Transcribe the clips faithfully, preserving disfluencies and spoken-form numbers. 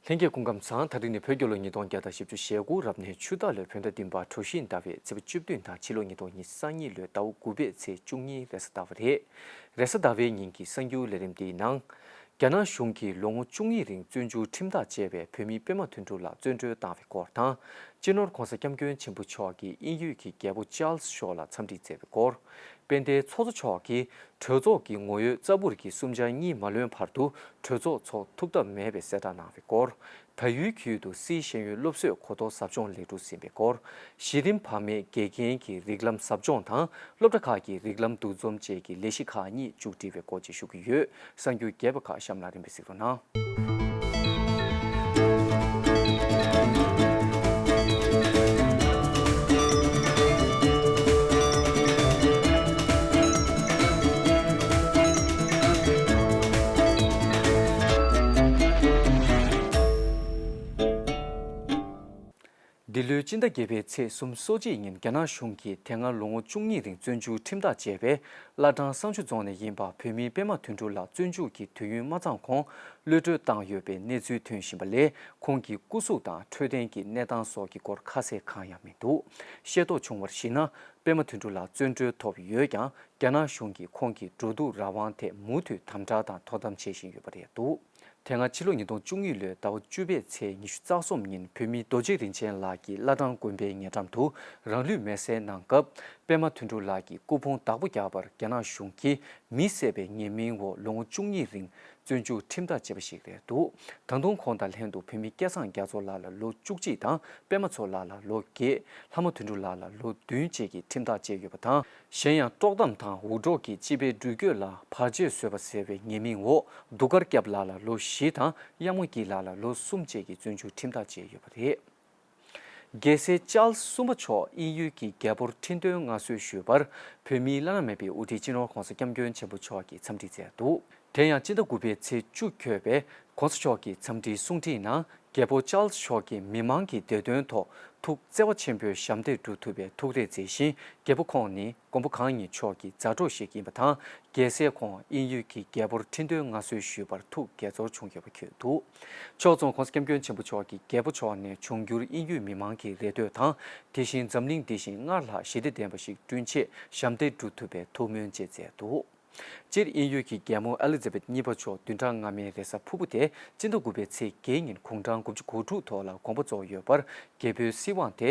ལྷན་རྒྱས་སྐུ་ཁམས་བཟང་། ད་རིང་ནི་བོད་རྒྱལ་ལོ་ཉིས་སྟོང་བརྒྱ་དང་བཞི་བཅུ་ཞེ་དགུ་རབ་གནས་ཆུ་སྟག་ལོའི་བོད་ཟླ་བདུན་པ་གྲོ་བཞིན་ཟླ་བའི་ཚེས་པ་བཅུ་བདུན་དང་ཕྱི་ལོ་ཉིས་སྟོང་ཉི་ཤུ་རྩ་གཉིས་ལོའི་ཟླ་བ་དགུ་པའི་ཚེས་བཅུ་གཉིས་རེས་གཟའ་ཟླ་བ་རེད། རེས་གཟའ་ཟླ་བའི་ཉིན་གྱི་གསར་འགྱུར་ལས་རིམ་འདིའི་ནང་། རྒྱ་ནག་གཞུང་གིས་ལོ་ངོ་བཅུ་གཉིས་རིང་བཙོན་འཇུག་ཁྲིམས་ཐག་བཅད་པའི་བོད་མི་པད་མ་དོན་གྲུབ་ལགས་བཙོན་གྲོལ་བཏང་བའི་སྐོར་དང་། སྤྱི་ནོར་༧གོང་ས་༧སྐྱབས་མགོན་ཆེན་པོ་མཆོག་གིས་དབྱིན་ཡུལ་གྱི་རྒྱལ་པོ་ཅཱལ་སི་མཆོག་ལ་འཚམས་འདྲི་མཛད་པའི་སྐོར། དཔལ་ལྡན་ཚོགས་གཙོ་མཆོག་གིས་གྲོས་ཚོགས་ཀྱི་ངོ་ཡོད་རྩ་འབོར་གྱི་གསུམ་ཆ་གཉིས་མ་ལོན་བར་དུ་གྲོས་ཚོགས་ཚོགས་ཐུབ་ཐབས་མེད་པའི་གསལ་བསྒྲགས་གནང་བའི་སྐོར། བལ་ཡུལ་ཁུལ་དུ་སིའི་ཤེས་ཡོན་སློབ་གསོའི་གོ་རྟོགས་ཟབ་སྦྱོང་ལེགས་གྲུབ་ཟིན་པའི་སྐོར། གཞི་རིམ་བར་མའི་དགེ་རྒན་གྱི་རིགས་ལམ་ཟབ་སྦྱོང་དང་སློབ་གྲྭ་ཁག་གི་རིགས་ལམ་འདུ་འཛོམས་བཅས་ཀྱི་ལས་གཞི་ཁག་གཉིས་མཇུག་སྒྲིལ་བའི་སྐོར་བཅས་ཞུ་གི་ཡོད། གསར་འགྱུར་རྒྱས་པ་ཁག་གཤམ་ལ་རིམ་པས་གཟིགས་རོགས་གནང་། འདི་ལོའི་སྤྱི་ཟླ་བརྒྱད་པའི་ཚེས་གསུམ་སོ་གཅིག་ཉིན་རྒྱ་ནག་གཞུང་གིས་དེ་སྔ་ལོ་ངོ་བཅུ་གཉིས་རིང་བཙོན་འཇུག་ཁྲིམས་ཐག་བཅད་པའི་བླ་བྲང་བསང་ཆུ་རྫོང་ནས་ཡིན་པ་བོད་མི་པད་མ་དོན་གྲུབ་ལགས་བཙོན་འཇུག་གི་དུས་ཡུན་མ་ཚང་གོང་གློད་གྲོལ་བཏང་ཡོད་པའི་གནས་ཚུལ་ཐོན་བཞིན་པ་ལས། ཁོང་གི་སྐུ་གཟུགས་དང་འཕྲོད་བསྟེན་གྱི་གནས་སྟངས་སོགས་ཀྱི་སྐོར་ཁ་གསལ་གང་ཡང་མི་འདུག་ཤེས་རྟོགས་བྱུང་བར་གཞིགས་ན། པད་མ་དོན་གྲུབ་ལགས་བཙོན་གྲོལ་ཐོབ་ཡོད་ཀྱང་། རྒྱ་ནག་གཞུང་གིས་ཁོང་གི་འགྲོ་འདུག་རང་དབང་ཐད་མུ་མཐུད་དམ་དྲག་དང་དོ་དམ་བྱེད་བཞིན་ཡོད་པ་རེད་འདུག་དེ་སྔ་ཕྱི་ལོ་ཉིས་སྟོང་བཅུ་གཉིས་ལོའི་ཟླ་བ་བཅུ་པའི་ཚེས་ཉི་ཤུ་རྩ་གསུམ་ཉིན་བོད་མི་རྡོ་རྗེ་རིན་ཆེན་ལགས་ཀྱིས་བླ་བྲང་དགོན་པའི་ཉེ་འགྲམ་དུ་རང་ལུས་མེར་སྲེག་གནང་སྐབས། པད་མ་དོན་གྲུབ་ལགས་ཀྱི་སྐུ་ཕུང་བདག་པོ་རྒྱག་པར་རྒྱ་ནག་གཞུང་གིས་མི་བསད་པའི་ཉེས་མིང་འོག་ལོ་ངོ་བཅུ་གཉིས་རིང་བཙོན་འཇུག་ཁྲིམས་ཐག་བཅད་པ་ཞིག་རེད་འདུག་ད་དུང་ཁོང་དང་ལྷན་དུ་བོད་མི་སྐལ་བཟང་རྒྱ་མཚོ་ལགས་ལ་ལོ་བཅུ་གཅིག་དང་པད་མ་མཚོ་ལགས་ལ་ལོ་བརྒྱད། ལྷ་མོ་དོན་གྲུབ་ལགས་ལ་ལོ་བདུན་བཅས་ཀྱི་ཁྲིམས་ཐག་བཅད་ཡོད་པ་དང་། གཞན་ཡང་དཀྲོག་གཏམ་དང་འུར་སྒྲོག་གིས་སྤྱི་པའི་འགྲུལ་སྐྱོད་ལ་བར་ཆད་བཟོས་པ་ཟེར་བའི་ཉེས་མིང་འོག་གདུགས་དཀར་སྐྱབས་ལགས་ལ་ལོ་བཞི་དང་གཡང་མོ་སྐྱིད་ལགས་ལ་ལོ་གསུམ་བཅས་ཀྱི་བཙོན་འཇུག་ཁྲིམས་ཐག་བཅད་ཡོད་པ་རེད། རྒྱལ་སྲས་ཅཱལ་སི་གསུམ་པ་མཆོག་དབྱིན་ཡུལ་གྱི་རྒྱལ་པོར་ཁྲི་འདོན་མངའ་གསོལ་ཞུས་པར། བོད་མིའི་བླ་ན་མེད་པའི་དབུ་ཁྲིད་སྤྱི་ནོར་༧གོང་ས་༧སྐྱབས་མགོན་ཆེན་པོ་མཆོག་གིས་འཚམས་འདྲི་མཛད་འདུག་དེ་ཡང་སྤྱི་ཟླ་དགུ་པའི་ཚེས་བཅུ་འཁོད་པའི་༧གོང་ས་མཆོག་གི་འཚམས་འདྲིའི་གསུང་འཕྲིན་ནང་། རྒྱལ་པོ་ཅཱལ་སི་མཆོག་གིས་མི་མང་གི་བདེ་དོན་ཐོག་ཐུགས་བརྩེ་བ་ཆེན་པོས་ཞབས་འདེགས་སྒྲུབ་ཐུབ་པའི་ཐུགས་རེ་མཛད་བཞིན། རྒྱལ་པོ་ཁོང་ནི་མགོན་པོ་གང་ཉིད་མཆོག་གི་མཛའ་གྲོགས་ཤིག་ཡིན་པ་དང་། རྒྱལ་སྲས་ཁོང་དབྱིན་ཡུལ་གྱི་རྒྱལ་པོར་ཁྲི་འདོན་མངའ་གསོལ་ཞུས་པར་ཐུགས་དགྱེས་ཚོར་བྱུང་ཡོད་པ་འཁོད་འདུག་ཕྱོགས་མཚུངས་༧གོང་ས་༧སྐྱབས་མགོན་ཆེན་པོ་མཆོག་གིས་རྒྱལ་པོ་མཆོག་ནས་འབྱུང་འགྱུར་དབྱིན་ཡུལ་མི་མང་གི་རེ་འདོད་དང་། དེ་བཞིན་འཛམ་གླིང་འདི་བཞིན་སྔར་ལྷག་ཞི་བདེ་ལྡན་པ་ཞིག་བསྐྲུན་ཆེད་ཞབས་འདེགས་སྒྲུབ་ཐུབ་པའི་ཐུགས་སྨོན་བཅས་མཛད་འདུག་སྤྱིར་དབྱིན་ཡུལ་གྱི་རྒྱལ་མོ་ཨེ་ལི་ཛ་བེད་གཉིས་པ་མཆོག་བདུན་ཕྲག་སྔ་མའི་རེས་གཟའ་ཕུར་བུ་སྟེ་སྤྱི་ཟླ་དགུ་པའི་ཚེས་བརྒྱད་ཉིན་དགུང་གྲངས་དགུ་བཅུ་གོ་དྲུག་ཐོག་ལ་དགོངས་པ་རྫོགས་ཡོད་པར། རྒྱལ་པོའི་སྲིད་དབང་དེ་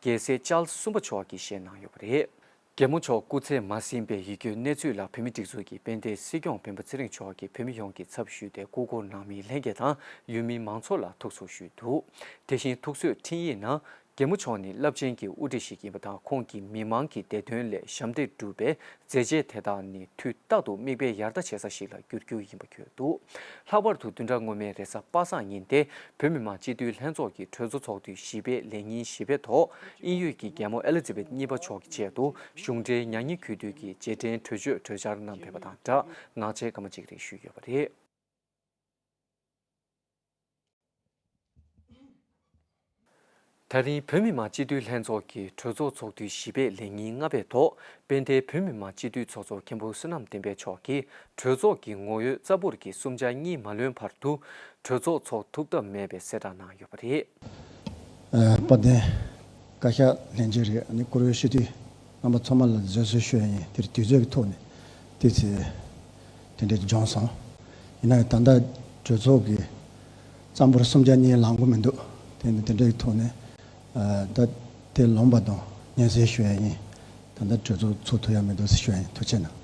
རྒྱལ་སྲས་ཅཱལ་སི་གསུམ་པ་མཆོག་གིས་བཞེས་གནང་ཡོད་པ་རེད། རྒྱལ་མོ་མཆོག་སྐུ་ཚེ་མ་ཟིན་པའི་ཡིད་སྐྱོའི་གནས་ཚུལ་ལ་བོད་མིའི་སྒྲིག་འཛུགས་ཀྱི་དཔལ་ལྡན་སྲིད་སྐྱོང་སྤེན་པ་ཚེ་རིང་མཆོག་གིས་བོད་མི་ཡོངས་ཀྱི་ཚབ་ཞུས་ཏེ་སྐུ་འཁོར་ནང་མིའི་ལྷན་རྒྱས་དང་ཡུལ་མི་མང་ཚོགས་ལ་ཐུགས་གསོ་ཞུས་འདུག་དེ་བཞིན་ཐུགས་གསོའི་འཕྲིན་ཡིག་ནང་། རྒྱལ་མོ་མཆོག་ནི་རླབས་ཆེན་གྱི་དབུ་ཁྲིད་ཞིག་ཡིན་པ་དང་། ཁོང་གིས་མི་མང་གི་བདེ་དོན་སླད་ཞབས་འདེགས་སྒྲུབ་པའི་མཛད་རྗེས་དེ་དག་ནི་དུས་རྟག་ཏུ་མིག་དཔེ་ཡར་ལྟ་བྱེད་ས་ཞིག་ལ་འགྱུར་རྒྱུ་ཡིན་པ་འཁོད་འདུག་ལྷག་པར་དུ་བདུན་ཕྲག་སྔོན་མའི་རེས་གཟའ་པ་སངས་ཉིན་ཏེ་བོད་མི་མང་སྤྱི་འཐུས་ལྷན་ཚོགས་ཀྱི་གྲོས་ཚོགས་ཚོགས་དུས་བཞི་པའི་ལས་ཉིན་བཞི་པའི་ཐོག་དབྱིན་ཡུལ་གྱི་རྒྱལ་མོ་ཨེ་ལི་ཛ་བེད་གཉིས་པ་མཆོག་གི་ཆེད་དུ་གཞུང་འབྲེལ་མྱ་ངན་གུས་འདུད་ཀྱི་རྗེས་དྲན་གྲོས་ཆོད་གྲོས་འཆར་བསྣམས་ཕེབས་པ་དང་སྦྲགས་ངག་བཅད་སྐར་མ་གཅིག་རེ་ཞུས་ཡོད་པ་རེད། ད་རིང་བོད་མི་མང་སྤྱི་འཐུས་ལྷན་ཚོགས་ཀྱི་གྲོས་ཚོགས་ཚོགས་དུས་བཞི་པའི་ལས་ཉིན་ལྔ་པའི་ཐོག་དཔལ་ལྡན་བོད་མི་མང་སྤྱི་འཐུས་ཚོགས་གཙོ་མཁན་པོ་བསོད་ནམས་བསྟན་འཕེལ་མཆོག་གིས་གྲོས་ཚོགས་ཀྱི་ངོ་ཡོད་རྩ་འབོར་གྱི་གསུམ་ཆ་གཉིས་མ་ལོན་བར་དུ་གྲོས་ཚོགས་ཚོགས་ཐུབ་ཐབས་མེད་པའི་གསལ་བསྒྲགས་གནང་ཡོད་པ་རེད། ཨ། དཔལ་ལྡན་བཀའ་ཤག་ལྷན་རྒྱས་རེད། ཨ་ནི་བཀུར་འོས་སྤྱི་འཐུས་རྣམ་པ་ཚང་མ་ལ་བཟོད་གསོལ་ཞུ་ཡ་ཡིན། དེར་དུས་ཚོད་ཀྱི་ཐོག་ནས་ཏོག་ཙམ་དེ་འདྲ་འབྱུང་སོང་། ཡིན་ན་ཡང་ད་ལྟ་གྲོས་ཚོགས་ཀྱི་རྩ་འབོར་གསུམ་ཆ་གཉིས་ལང་གི་མི་འདུག་དེ་ནི་དེ་འདྲ་གི་ཐོག་ནས། ཨ། ད་དེ་ལོངས་པ་དང་སྙན་སེང་ཞུ་ཡ་ཡིན། ད་ལྟ་གྲོས་ཚོགས་ཚོགས་ཐུབ་ཡ་མི་འདུག་ཟེར་ཞུ་ཡ་ཡིན། ཐུགས་རྗེ་གནང་།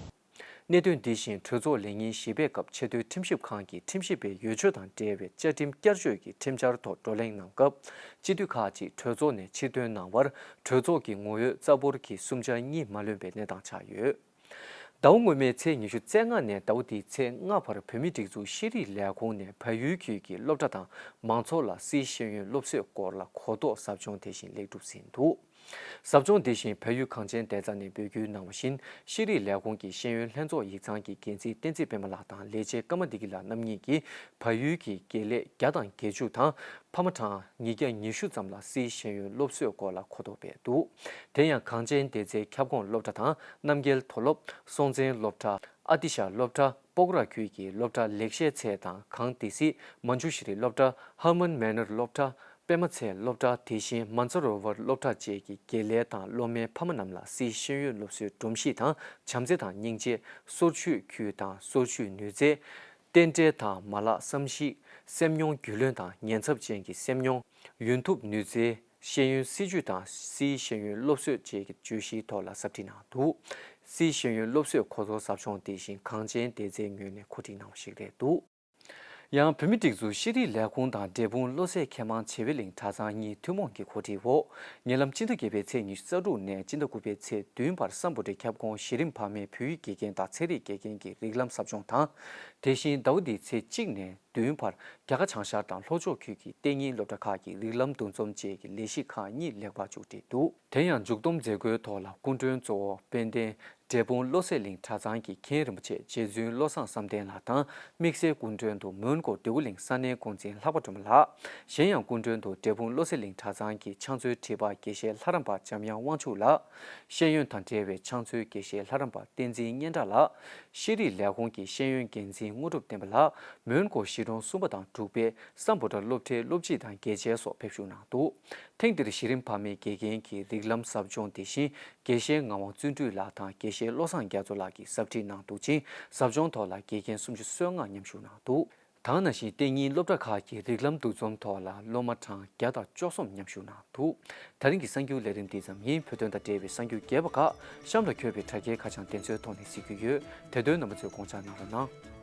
གནད་དོན་འདི་བཞིན་གྲོས་ཚོགས་ལས་ཉིན་བཞི་པའི་སྐབས་ཆེས་མཐོའི་ཁྲིམས་ཞིབ་ཁང་གིས་ཁྲིམས་ཞིབ་པའི་འོས་ཆོས་དང་འབྲེལ་བའི་བཅའ་ཁྲིམས་བསྐྱར་བཅོས་ཀྱི་ཁྲིམས་འཆར་ཐོག་བགྲོ་གླེང་གནང་སྐབས། སྤྱི་འཐུས་ཁག་ཅིག་གྲོས་ཚོགས་ནས་ཕྱིར་ཐོན་གནང་བར། གྲོས་ཚོགས་ཀྱི་ངོ་ཡོད་རྩ་འབོར་གྱི་གསུམ་ཆ་གཉིས་མ་ལོན་པའི་གནས་སྟངས་ཆགས་ཡོད། ཟླ་བ་སྔོན་མའི་ཚེས་ཉི་ཤུ་རྩ་ལྔ་ནས་ཟླ་བ་འདིའི་ཚེས་ལྔ་བར་བོད་མིའི་སྒྲིག་འཛུགས་ཤེས་རིག་ལས་ཁུངས་ནས་བལ་ཡུལ་ཁུལ་གྱི་སློབ་གྲྭ་དང་མང་ཚོགས་ལ་སིའི་ཤེས་ཡོན་སློབ་གསོའི་སྐོར་ལ་གོ་རྟོགས་ཟབ་སྦྱོང་དེ་བཞིན་ལེགས་གྲུབ་ཟིན་འདུག་ཟབ་སྦྱོང་འདི་བཞིན་བལ་ཡུལ་གངས་ཅན་བདེ་རྩ་ནས་འབོད་སྐུལ་གནང་བ་བཞིན། ཤེས་རིག་ལས་ཁུངས་ཀྱི་ཤེས་ཡོན་ལྷན་ཚོགས་ཡིག་ཚང་གི་འགན་འཛིན་བསྟན་འཛིན་པད་མ་ལགས་དང་ལས་བྱེད་ཀརྨ་བདེ་སྐྱིད་ལགས་རྣམ་གཉིས་ཀྱིས་བལ་ཡུལ་གྱི་དགེ་ལས་བརྒྱ་དང་བརྒྱད་ཅུ་དང་། ཕ་མ་གྲངས་ཉིས་བརྒྱ་ཉི་ཤུ་ཙམ་ལ་སིའི་ཤེས་ཡོན་སློབ་གསོའི་སྐོར་ལ་གོ་རྟོགས་སྤེལ་འདུག་དེ་ཡང་གངས་ཅན་བདེ་རྩའི་ཁྱབ་ཁོངས་སློབ་གྲྭ་དང་། རྣམ་རྒྱལ་མཐོ་སློབ། སྲོང་བཙན་སློབ་གྲྭ། ཨ་ཏི་ཤ་སློབ་གྲྭ། སྤོག་ར་ཁུལ་གྱི་སློབ་གྲྭ་ལེགས་བཤད་ཚལ་དང་གངས་ཏི་སེ་མན་ཇུ་ཤི་རི་སློབ་གྲྭ། ཧར་མན་མེ་ནར་སློབ་གྲྭ། པད་མ་ཚལ་སློབ་གྲྭ། དེ་བཞིན་མན་ཚ་རོ་བར་སློབ་གྲྭ་བཅས་ཀྱི་དགེ་ལས་དང་སློབ་མའི་ཕ་མ་རྣམས་ལ་སིའི་ཤེས་ཡོན་སློབ་གསོའི་སྒྲོམ་གཞི་དང་བྱམས་བརྩེ་དང་སྙིང་རྗེ། སོར་ཆུད་ཁུལ་དང་སོར་ཆུད་ནུས་རྩལ། རྟེན་འབྲེལ་དང་མ་ལག་བསམ་གཞིག་སེམས་མྱོང་རྒྱུས་ལོན་དང་ཉེན་ཚབས་ཅན་གྱི་སེམས་མྱོང་། ཡོན་ཐུབ་ནུས་རྩལ། ཤེས་ཡོན་སྲིད་ཇུས་དང་སིའི་ཤེས་ཡོན་སློབ་གསོ་བཅས་ཀྱི་བརྗོད་གཞིའི་ཐོག་ལ་ཟབ་ཁྲིད་གནང་འདུག་སིའི་ཤེས་ཡོན་སློབ་གསོའི་གོ་རྟོགས་ཟབ་སྦྱོང་དེ་བཞིན་གངས་ཅན་སྡེ་ཚན་ངོས་ནས་གོ་སྒྲིག་གནང་བ་ཞིག་རེད་འདུག་ཡང་བོད་མིའི་སྒྲིག་འཛུགས་ཤེས་རིག་ལས་ཁུངས་དང་འབྲས་སྤུངས་བློ་གསལ་མཁས་མང་བྱེ་བའི་གླིང་གྲྭ་ཚང་གཉིས་ཐུན་མོང་གི་གོ་སྒྲིག་འོག་ཉེ་ལམ་སྤྱི་ཟླ་བརྒྱད་པའི་ཚེས་ཉི་ཤུ་རྩ་དྲུག་ནས་སྤྱི་ཟླ་དགུ་པའི་ཚེས་བདུན་བར་སམ་བྷོ་ཊའི་ཁྱབ་ཁོངས་གཞི་རིམ་བར་མའི་བོད་ཡིག་དགེ་རྒན་དང་ཚན་རིག་དགེ་རྒན་གྱི་རིགས་ལམ་ཟབ་སྦྱོང་དང་། དེ་བཞིན་ཟླ་བ་འདིའི་ཚེས་གཅིག་ནས་བདུན་བར་རྒྱ་གར་བྱང་ཤར་དང་ལྷོ་ཕྱོགས་ཁུལ་གྱི་གཏན་ཉིན་སློབ་གྲྭ་ཁག་གི་རིགས་ལམ་འདུ་འཛོམས་བཅས་ཀྱི་ལས་གཞི་ཁག་གཉིས་ལེགས་པར་མཇུག་སྒྲིལ་འདུག་དེ་ཡང་མཇུག་བསྡོམས་མཛད་སྒོའི་ཐོག་ལ་སྐུ་མགྲོན་གཙོ་བོ་དཔལ་ལྡན་འབྲས་སྤུངས་བློ་གསལ་གླིང་གྲྭ་ཚང་གི་མཁན་རིན་པོ་ཆེ་རྗེ་བཙུན་བློ་བཟང་བསམ་གཏན་ལགས་དང་། དམིགས་བསལ་སྐུ་མགྲོན་དུ་མོན་གྷོ་འདོད་རྒུ་གླིང་ས་གནས་འགོ་འཛིན་ལྷག་པ་སྒྲོལ་མ་ལགས། གཞན་ཡང་སྐུ་མགྲོན་དུ་འབྲས་སྤུངས་བློ་གསལ་གླིང་གྲྭ་ཚང་གི་ཕྱག་མཛོད་ཁྲི་པ་དགེ་བཤེས་ལྷ་རམས་པ་འཇམ་དབྱངས་དབང་ཕྱུག་ལགས། ཤེས་ཡོན་དང་འབྲེལ་བའི་ཕྱག་མཛོད་དགེ་བཤེས་ལྷ་རམས་པ་བསྟན་འཛིན་སྙན་གྲགས་ལགས། ཤེས་རིག་ལས་ཁུངས་ཀྱི་ཤེས་ཡོན་འགན་འཛིན་དངོས་གྲུབ་བསྟན་པ་ལགས། མོན་གྷོ་གཞིས་གྲོང་གསུམ་པ་དང་དྲུག་པའི་སམ་བྷོ་ཊ་སློབ་གྲྭའི་སློབ་སྤྱི་དང་དགེ་ཆེ་སོགས་ཕེབས་ཞུགས་གནང་འདུག་ཐེངས་འདིར་གཞི་རིམ་བར་མའི་དགེ་རྒན་གྱི་རིགས་ལམ་ཟབ་སྦྱོང་དེ་བཞིན་དགེ་བཤེས་ངག་དབང་བརྩོན་འགྲུས་ལགས་དང་དགེ་བཤེས་བློ་བཟང་རྒྱ་མཚོ་ལགས་ཀྱིས་ཟབ་ཁྲིད་གནང་འདུག་ཅིང་། ཟབ་སྦྱོང་ཐོག་ལ་དགེ་རྒན་སུམ་ཅུ་སོ་ལྔ་མཉམ་ཞུགས་གནང་འདུག་ད་ག་ནང་བཞིན་གཏན་ཉིན་སློབ་གྲྭ་ཁག་གི་རིགས་ལམ་འདུ་འཛོམས་ཐོག་ལ་སློབ་མ་གྲངས་བརྒྱ་དང་བཅུ་གསུམ་མཉམ་ཞུགས་གནང་འདུག་ད་རིང་གི་གསར་འགྱུར་ལས་རིམ་འདི་ཙམ་ཡིན། བོད་དོན་དང་འབྲེལ་བའི་གསར་འགྱུར་རྒྱས་པ་ཁག་གཤམ་ལ་འཁོད་པའི་དྲ་རྒྱའི་ཁ་བྱང་དེ་ཚོའི་ཐོག་ནས་གཟིགས་རྒྱུ་ཡོད། དེ་དོན་རྣམ་པ་ཚོས་དགོངས་འཇགས་གནང་རོགས་གནང་།